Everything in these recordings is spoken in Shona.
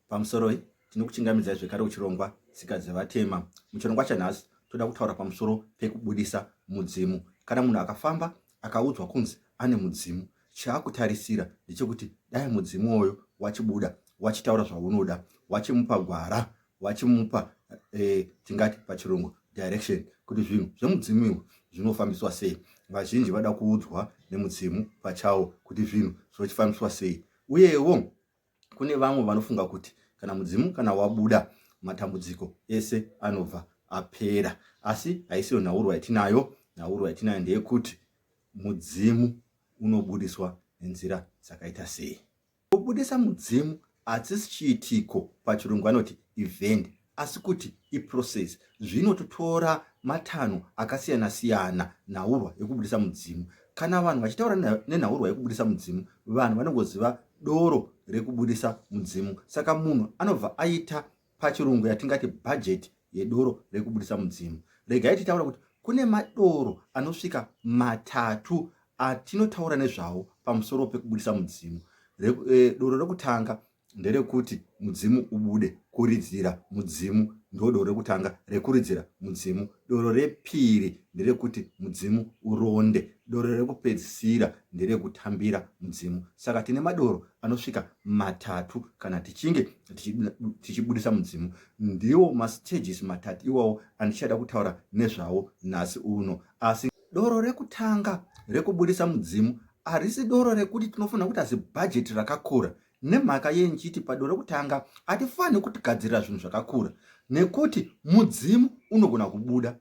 Pamusoroi, tinokuchingamidzai zvekare kuchirongwa Tsika dzeVatema. Muchirongwa chanhasi toda kutaura pamusoro pekubudisa mudzimu. Kana munhu akafamba akaudzwa kunzi ane mudzimu, chaakutarisira ndechekuti dai mudzimu uwoyo wachibuda wachitaura zvaunoda, wachimupa gwara, wachimupa eh, tingati pachirungu direction kuti zvinhu zvemudzimu iwo zvinofambiswa sei. Vazhinji vada kuudzwa nemudzimu pachawo kuti zvinhu zvochifambiswa sei. Uyewo kune vamwe vanofunga kuti kana mudzimu kana wabuda matambudziko ese anobva apera asi haisiyo nhaurwa yatinayo nhaurwa yatinayo ndeyekuti mudzimu unobudiswa nenzira dzakaita sei kubudisa mudzimu hachisi chiitiko pachirungu anoti event asi kuti iprocess zvinototora matanho akasiyana siyana nhaurwa yekubudisa mudzimu kana vanhu vachitaura nenhaurwa yekubudisa mudzimu vanhu vanongoziva doro rekubudisa mudzimu saka munhu anobva aita pachirungu yatingati bhajeti yedoro rekubudisa mudzimu regai titaura kuti kune madoro anosvika matatu atinotaura nezvawo pamusoro pekubudisa mudzimu eh, doro rekutanga nderekuti mudzimu ubude kuridzira mudzimu ndo doro rekutanga rekuridzira mudzimu doro repiri nderekuti mudzimu uronde doro rekupedzisira nderekutambira mudzimu saka tine madoro anosvika matatu kana tichinge tichibudisa mudzimu ndiwo mastages matatu iwawo andichada kutaura nezvawo nhasi uno asi doro rekutanga rekubudisa mudzimu harisi doro rekuti tinofanira kuita zibhajeti rakakura nemhaka yei ndichiti padoro rekutanga hatifaniri kutigadzirira zvinhu zvakakura nekuti mudzimu unogona kubuda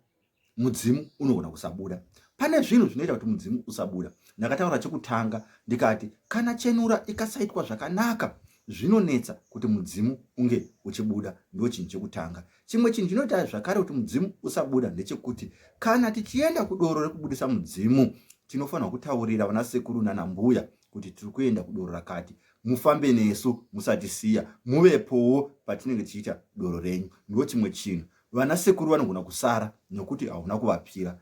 mudzimu unogona kusabuda pane zvinhu zvinoita kuti mudzimu usabuda ndakataura chekutanga ndikati kana chenura ikasaitwa zvakanaka zvinonetsa kuti mudzimu unge uchibuda ndo chinhu chekutanga chimwe chinhu chinoita zvakare kuti mudzimu usabuda ndechekuti kana tichienda kudoro rekubudisa mudzimu tinofanirwa kutaurira vana sekuru nanambuya kuti tiri kuenda kudoro rakati mufambe nesu musatisiya muvepowo patinenge tichiita doro renyu ndo chimwe chinhu vana sekuru vanogona kusara nokuti hauna kuvapira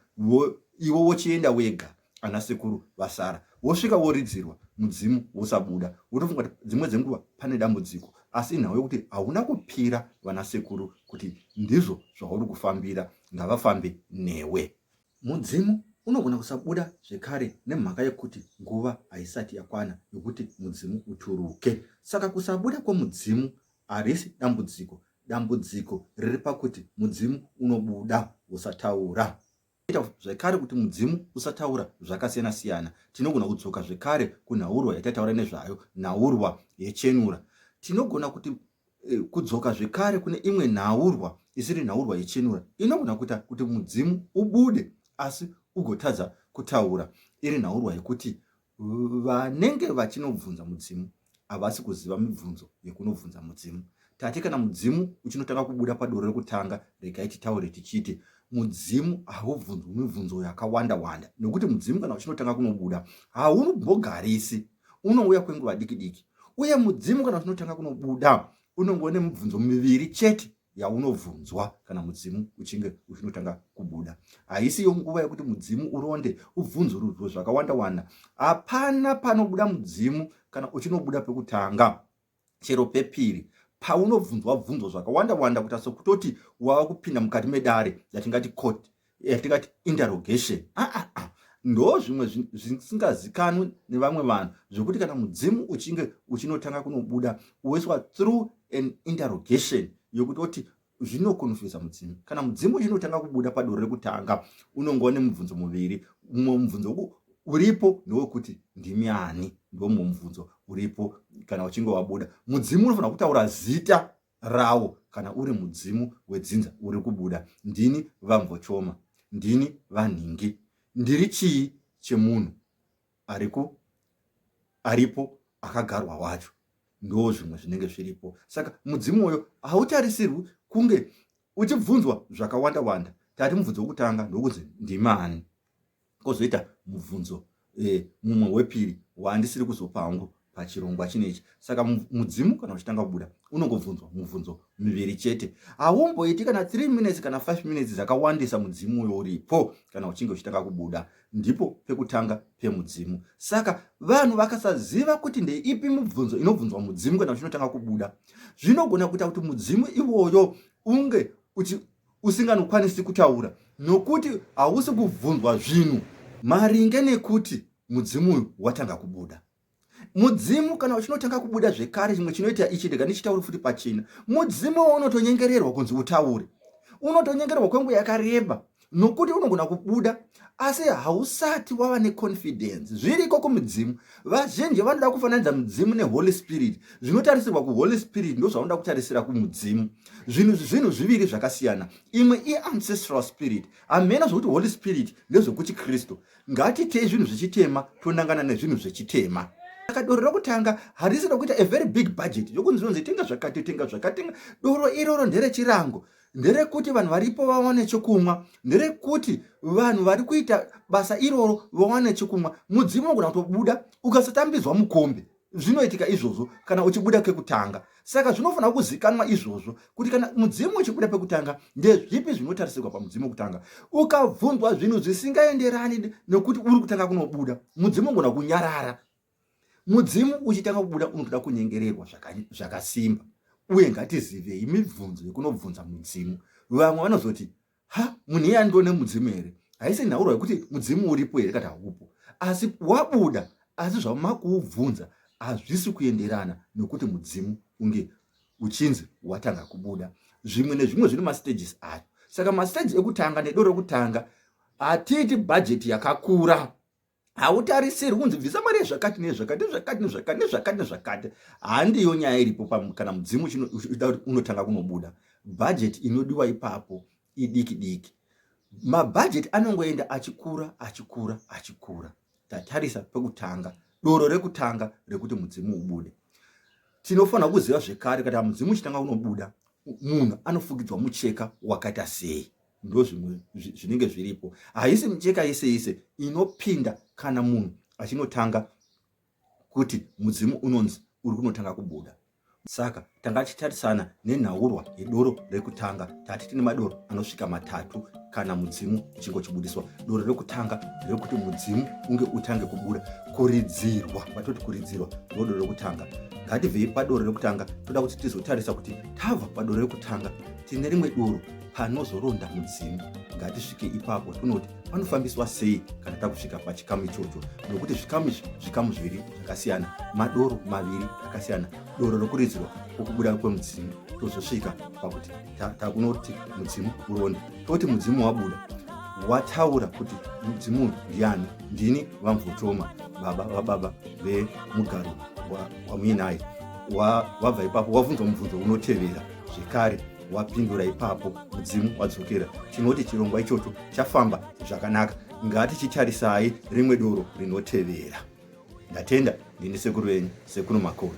ivo vochienda wega ana sekuru vasara wosvika woridzirwa mudzimu wosabuda wotofunga kuti dzimwe dzenguva pane dambudziko asi inhau yokuti hauna kupira vana sekuru kuti ndizvo zvauri kufambira ngavafambe newe Mudzimu unogona kusabuda zvekare nemhaka yekuti nguva haisati yakwana yokuti mudzimu uturuke. Saka kusabuda kwemudzimu harisi dambudziko. Dambudziko riri pakuti mudzimu unobuda usataura. Ita zvekare kuti mudzimu usataura zvakasiyana siyana. Tinogona kudzoka zvekare kunhaurwa yatataura nezvayo, nhaurwa yechenura. Tinogona kuti Eh, kudzoka zvekare kune imwe nhaurwa isiri nhaurwa yechenura inogona kuita kuti mudzimu ubude asi ugotadza kutaura iri nhaurwa yekuti vanenge vachinobvunza mudzimu havasi kuziva mibvunzo yekunobvunza mudzimu tati kana mudzimu uchinotanga kubuda padoro rekutanga regai titaure tichiti mudzimu haubvunzwi mibvunzo yakawanda wanda nekuti mudzimu kana uchinotanga kunobuda haumbogarisi unouya kwenguva diki diki uye mudzimu kana uchinotanga kunobuda unongova nemibvunzo miviri chete yaunobvunzwa kana mudzimu uchinge uchinotanga kubuda haisi yo nguva yekuti mudzimu uronde ubvunzurudzwe zvakawanda wanda hapana panobuda mudzimu kana uchinobuda pekutanga chero pepiri paunobvunzwa bvunzo zvakawanda wanda kuita sokutoti wava kupinda mukati medare yatingati court yatingati interrogation ah, ah, ah. ndo zvimwe zvisingazikanwi nevamwe vanhu zvekuti kana mudzimu uchinge uchinotanga kunobuda woiswa through an interrogation yokutoti zvinokonfesa mudzimu kana mudzimu uchinotanga kubuda padoro rekutanga unongova nemubvunzo muviri mumwe mubvunzo uripo ndewekuti ndimi ani ndomumwe mubvunzo uripo kana uchinge wabuda mudzimu unofanira kutaura zita rawo kana uri mudzimu wedzinza uri kubuda ndini vamvochoma ndini vanhingi ndiri chii chemunhu ariku aripo akagarwa wacho ndo zvimwe zvinenge zviripo saka mudzimu uyo hautarisirwi kunge uchibvunzwa zvakawanda wanda tati mubvunzo wekutanga ndokunzi ndimani kozoita mubvunzo e, mumwe wepiri wandisiri kuzopa hangu pachirongwa chinechi. Saka mudzimu kana uchitanga kubuda unongobvunzwa mubvunzo miviri chete, haumboiti kana 3 minutes kana 5 minutes dzakawandisa. Mudzimu uyo uripo kana uchinge uchitanga kubuda, ndipo pekutanga pemudzimu. Saka vanhu vakasaziva kuti ndeipi mubvunzo inobvunzwa mudzimu kana uchinotanga kubuda, zvinogona kuita kuti mudzimu iwoyo unge usinganokwanisi kutaura, nokuti hausi kubvunzwa zvinhu maringe nekuti mudzimu uyu watanga kubuda. Mudzimu kana uchinotanga kubuda zvekare, chimwe chinoita ichi, ndega ndichitauri futi pachina, mudzimu unotonyengererwa kunzi utaure, unotonyengererwa kwenguva yakareba, nokuti unogona kubuda asi hausati wava neconfidence. Zviriko kumudzimu. Vazhinji vanoda kufananidza mudzimu neholy spirit. Zvinotarisirwa kuholy spirit ndo zvavanoda kutarisira kumudzimu. Zvinhu zvinhu zviviri zvakasiyana. Imwe iancestral spirit, hamena zvokuti holy spirit ndezvekuchikristu. Ngatitei zvinhu zvechitema, tonangana nezvinhu zvechitema. Saka doro rokutanga harisi rokuita a very big budget yokunzi ronzi tenga zvakati, tenga zvakati, tenga. Doro iroro nderechirango, nderekuti vanhu varipo vawane chokumwa, nderekuti vanhu vari kuita basa iroro vawane chokumwa. Mudzimu unogona kutobuda ukasatambidzwa mukombe. Zvinoitika izvozvo kana uchibuda kekutanga. Saka zvinofanira kuzikanwa izvozvo kuti kana mudzimu uchibuda pekutanga, ndezvipi zvinotarisirwa pamudzimu wekutanga. Ukabvunzwa zvinhu zvisingaenderani nekuti uri kutanga kunobuda, mudzimu unogona kunyarara. Mudzimu uchitanga kubuda unotoda kunyengererwa zvakasimba. Uye ngatizivei mibvunzo yekunobvunza mudzimu. Vamwe vanozoti, ha, munhu iye andione mudzimu here? Haisi nhaurwa yekuti mudzimu uripo here kana haupo, asi wabuda, asi zvamakuubvunza hazvisi kuenderana nekuti mudzimu unge uchinzi watanga kubuda. Zvimwe nezvimwe zvine mastages ayo. Saka mastages ekutanga nedoro rekutanga hatiiti bhajeti yakakura. Hautarisirwi kunzi bvisa mari yezvakati nezvakati nezvakati nezvakati nezvakati nezvakati. Handiyo nyaya iripo. Kana mudzimu uchida kuti unotanga kunobuda, bhajeti inodiwa ipapo idiki diki. Mabhajeti anongoenda achikura, achikura, achikura. Tatarisa pekutanga, doro rekutanga rekuti mudzimu ubude, tinofanira kuziva zvekare kana mudzimu uchitanga unobuda, munhu anofukidzwa mucheka wakaita sei. Ndo zvimwe zvinenge zviripo. Haisi micheka yese yese inopinda kana munhu achinotanga kuti mudzimu unonzi uri kunotanga kubuda. Saka tanga tichitarisana nenhaurwa yedoro rekutanga. Tati tine madoro anosvika matatu kana mudzimu uchinge uchibudiswa. Doro rekutanga nderekuti mudzimu unge utange kubuda, kuridzirwa. Vatoti kuridzirwa ndodoro rekutanga. Ngatibvei padoro rekutanga, toda kuti tizotarisa kuti tabva padoro rekutanga tine rimwe doro panozoronda mudzimu. Ngatisvike ipapo tonoti panofambiswa sei kana takusvika pachikamu ichocho, nokuti zvikamu izvi zvikamu zviviri zvakasiyana, madoro maviri akasiyana. Doro rokuridzirwa kwokubuda kwemudzimu, tozosvika pakuti takunoti mudzimu uronde. Toti mudzimu wabuda, wataura kuti mudzimu uyu ndiani. Ndini vamvotoma, baba vababa vemugaro wamuinaye. Wabva ipapo wabvunzwa mubvunzo unotevera zvekare, wapindura ipapo, mudzimu wadzokera. Tinoti chirongwa ichocho chafamba zvakanaka. Ngatichitarisai rimwe doro rinotevera. Ndatenda. Ndini sekuru venyu, Sekuru Makore.